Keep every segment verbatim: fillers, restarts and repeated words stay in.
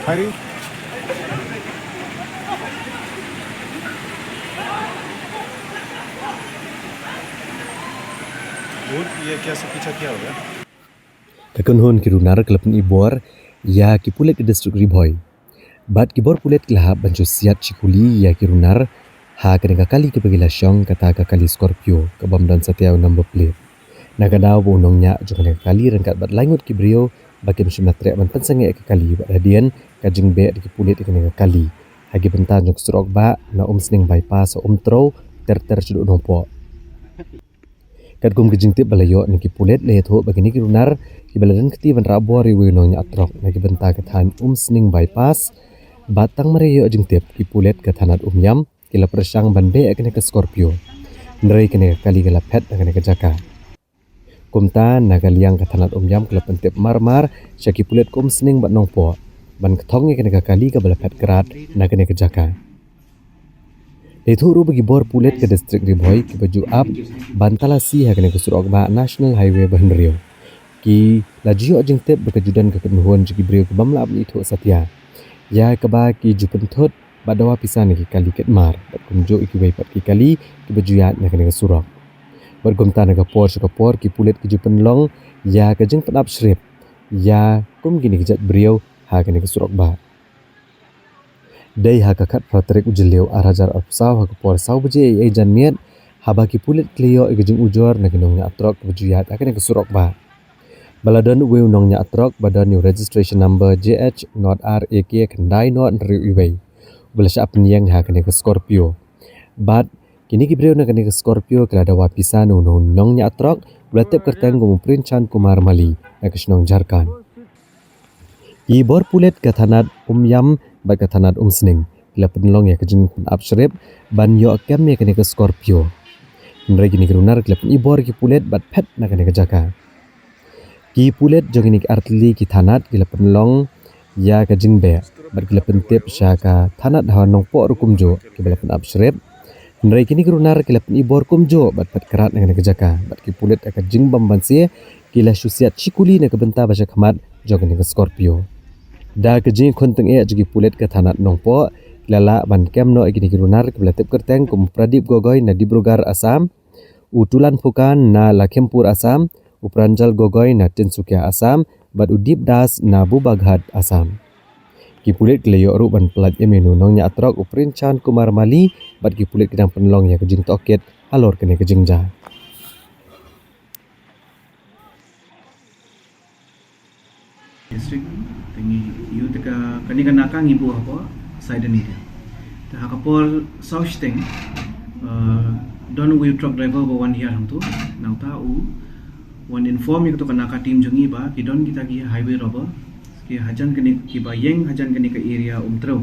Hari. Bhut, ye kya sab piche kiya hua? Ka kynhun ki runar ka la pynibor ïa ki pulit ka district Ri Bhoi. Bad ki bor pulit ki la hap ban shu siat shi kuli ïa ki runar ha kane ka kali kaba ki la shong, kata ka kali Scorpio, kabym don satia u number plate. Na ka daw ba u nongñiah jong kane ka kali ryngkat bad lai ngut ki briew ba kim shym la treh ban pynsangeh ïa ka kali, bad hadien ka jingbeh da ki pulit ïa kane ka kali ha ki bynta jong ka surok bah na Umsning Bypass ha Umtrew, ter ter shaduh Nongpoh. Katkum ka jingtip ba la ïoh na ki pulit, la ïathuh ba kine ki runar kiba la don kti ban rah bor ïa uwei u nongñiah trok na ki bynta ka thaiñ Umsning Bypass. Bad tang mar ïoh jingtip, ki pulit ka thanat Umiam ki la pyrshang ban beh ïa kane ka Scorpio. Hynrei kane ka kali ka la phet na kane ka jaka. Kumta na ka liang ka thanat Umiam ka la pyntip mar mar sha ki pulit ka Umsning bad Nongpoh ban kthong ïa kane ka kali kaba la phet krat na kane ka jaka. La ïathuh ruh ba ki bor pulit ka district Ri Bhoi kiba ju ap ban talasi ha kane ka surok bah National Highway ba hynriew ki la ju ïoh jingtip ba ka ju don ka kynhun jong ki briew kibym lah ban ithuh satia, ïa kaba ki ju pynthut bad dawa pisa na ki kali kit mar bad kumjuh ïa kiwei pat ki kali kiba ju ïaid na kane ka surok. Bad kumta na ka por sha ka por ki pulit ki ju pynlong ïa ka jingpynap shrip ïa kum kine ki jait briew ha kane ka surok bah. Dei ha ka khatphra tarik u Jylliew ar hajar arphew saw ha ka por saw baje eiei janmiet, haba ki pulit ki la ïoh ïa ka jingujor na ki nongñiah trok kiba ju ïaid ha kane ka surok bah, ba la don uwei u nongñiah trok ba don ïa u registration number J H nought R A K khyndai nought hynriew uwei, uba la shah pynïeng ha kane ka Scorpio. Bad kine ki briew na kane ka Scorpio ki la dawa pisa na u nong, nongñiah trok uba la tip kyrteng kum u Princhan Kumar Mali na ka shnong Jharkhand. Ki bor pulit ka thanat Umiam bad ka thanat Umsning ki la pynlong ïa ka jingpynap shrip ban ïoh kem ïa kane ka Scorpio. Hynrei kine ki runar ki la pynibor ïa ki pulit bad phet na kane ka jaka. Ki pulit jong kine ki artylli ki thanat ki la pynlong ïa ka jingbeh bad ki la pyntip sha ka thanat ha Nongpoh ruh kumjuh kiba la pynap shrip. Hynrei kine ki runar ki la pynibor kumjuh bad phet krat na kane ka jaka, bad ki pulit ha ka jingbym banse ki la shu siat shi kuli na ka bynta ba sha khmat jong kane ka Scorpio. Da ka jingïakhun tyngeh jong ki pulit ka thanat Nongpoh, ki la lah ban kem noh ïa kine ki runar kiba la tip kyrteng kum u Pradip Gogoi na Dibrugarh, Assam, u Tulan Phukan na Lakhimpur, Assam, u Pranjal Gogoi na Tinsukia, Assam, bad u Deep Das na Bubaghat, Assam. Ki pulit ki la ïoh ruh ban pyllait im ïa u nongñiah trok u Princhan Kumar Mali, bad ki pulit ki dang pynlong ïa ka jingtohkit halor kane ka jingjia. District, te ngi ïoh te ka, kane ka naka ngi buh hapoh Saiden area. Te ha ka por saw shiteng, uh, don uwei u truck driver ba wan hiar hangto, nangta u wan inform ïa kato ka naka team jong ngi ba ki don kita ki highway robber, ki hajan kane, kiba ïeng hajan kane ka area Umtrew.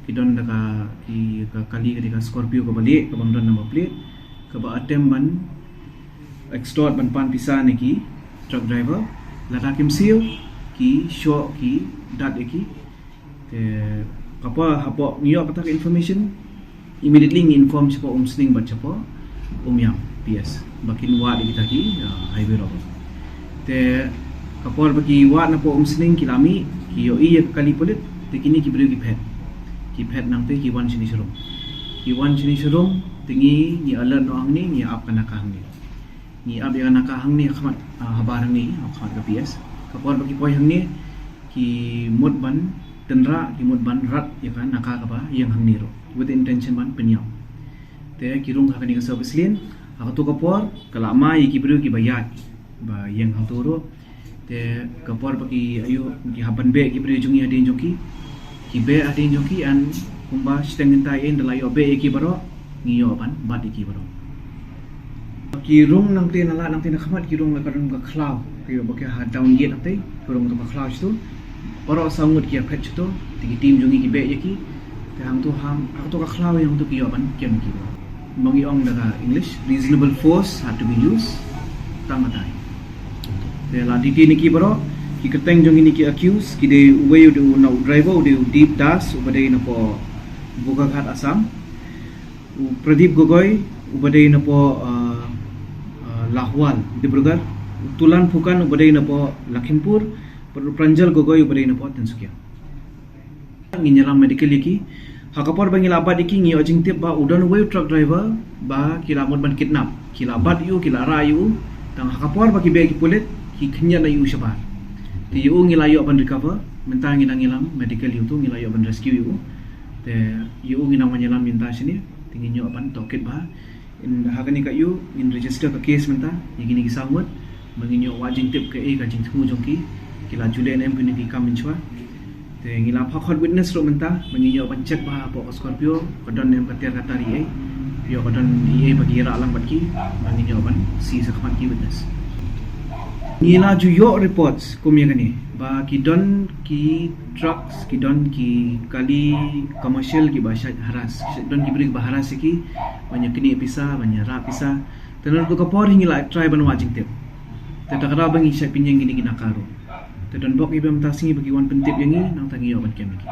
Ki don da ka, ki, ka kali, ka dei ka Scorpio kaba lieh, kabym don number plate, kaba attempt ban extort, ban pan pisa na ki truck driver. Lada kim siew, ki shoh, ki dat ïa ki. Te ka por hapoh ngi ïoh kata ka information, immediately ngi inform shapoh Umsning bad shapoh Umiam P S ba kin wad ïa kita ki, ah, highway robber. Te ka por ba ki wad napoh Umsning ki la mih, ki ïohi ïa ka kali pulit, te kine ki briew ki phet. Ki phet nangta ki wan shane sharum. Ki wan shane sharum, te ngi, ngi alert noh hangne, ngi ap ka naka hangne. Ngi ap ïa ka naka hangne ha khmat, ah, habar hangne, ha khmat ka P S. Ka por ba ki poi hangne, ki mut ban tynrah, ki mut ban rat ïa ka naka kaba ïeng hangne ruh, with the intention ban pynïap. Te ki rung ha kane ka service lane, ha kato ka por ka la mai ïa ki briew kiba ïaid ba ïeng hangto ruh. Te ka por ba ki, ayu, ki hap ban beh ki briew jong ngi hadien jong ki, ki beh hadien jong ki, and kumba shiteng kynta ïa ngi da la ïoh beh ïa ki baroh, ngi ïoh ban bat ïa ki baroh. Ki rung nangta na la, nangta na khmat ki rung la ka rung ka khlaw, ki ba ki ha down gate nangta, ki rung ka khlaw shito. Baroh saw ngut ki ïa phet shito, te ki team jong ngi ki beh ïa ki. Te hangto, hang, hangto ka khlaw ïa hangto ki ïoh ban kem ïa ki baroh. Ba ngi ong da ka English, reasonable force had to be used. Tang katai. Te la detain ïa ki baroh, ki kyrteng jong kine ki accused, ki dei uwei u dei u na u driver, u dei u Deep Das, uba dei napoh Bogaghat, Assam. U Pradip Gogoi, uba dei napoh, ah, ah, Lahwal, Dibrugarh. U Tulan Phukan, uba dei napoh Lakhimpur. Bad u Pranjal Gogoi, uba dei napoh Tinsukia. ngin ïalam medical ïa ki. Ha ka por ba ngi la bat ïa ki ngi ïoh jingtip ba u don uwei u truck driver ba ki la mut ban kidnap. Ki la bat ïa u, ki la rah ïa u. Tang ha ka por ba ki beh ki pulit ki khynñiat noh ïa u shabar. Te ïa u ngi la ïoh ban recover, mynta ngi dang ïalam medical ïa u, ngi la ïoh ban rescue ïa u. Te ïa u ngi dang wan ïalam mynta shane, te ngin ïoh ban tohkit bha. Ha kane ka ïa u ngin register ka case mynta ïa kine ki saw ngut ba ngin ïoh wad jingtip kaei ka jingthmu jong ki, ki la ju leh ne em kine ki kam mynshuwa. Te ngi la phah khot witness ruh mynta ba ngin ïoh ban check bha hapoh ka Scorpio ka don ne em ka tiar ka tar eiei, ïoh ka don eiei ba ki rah lang bad ki, ba ngin ïoh ban sie shakhmat ki witness. Ngi la ju ïoh reports kum ïa kane ba ki don ki trucks, ki don ki kali commercial kiba shait harass, don ki briew ba harass ïa ki, ban ïa knieh pisa, ban ïa rah pisa. Te naduh ka por hi ngi la try ban wad jingtip. Te ta ka daw ba ngi shait pynïeng kine ki naka ruh. Te don bok kiba mynta sngi ba ki wan pyntip ïa ngi, nangta ngi ïoh ban kem ïa ki.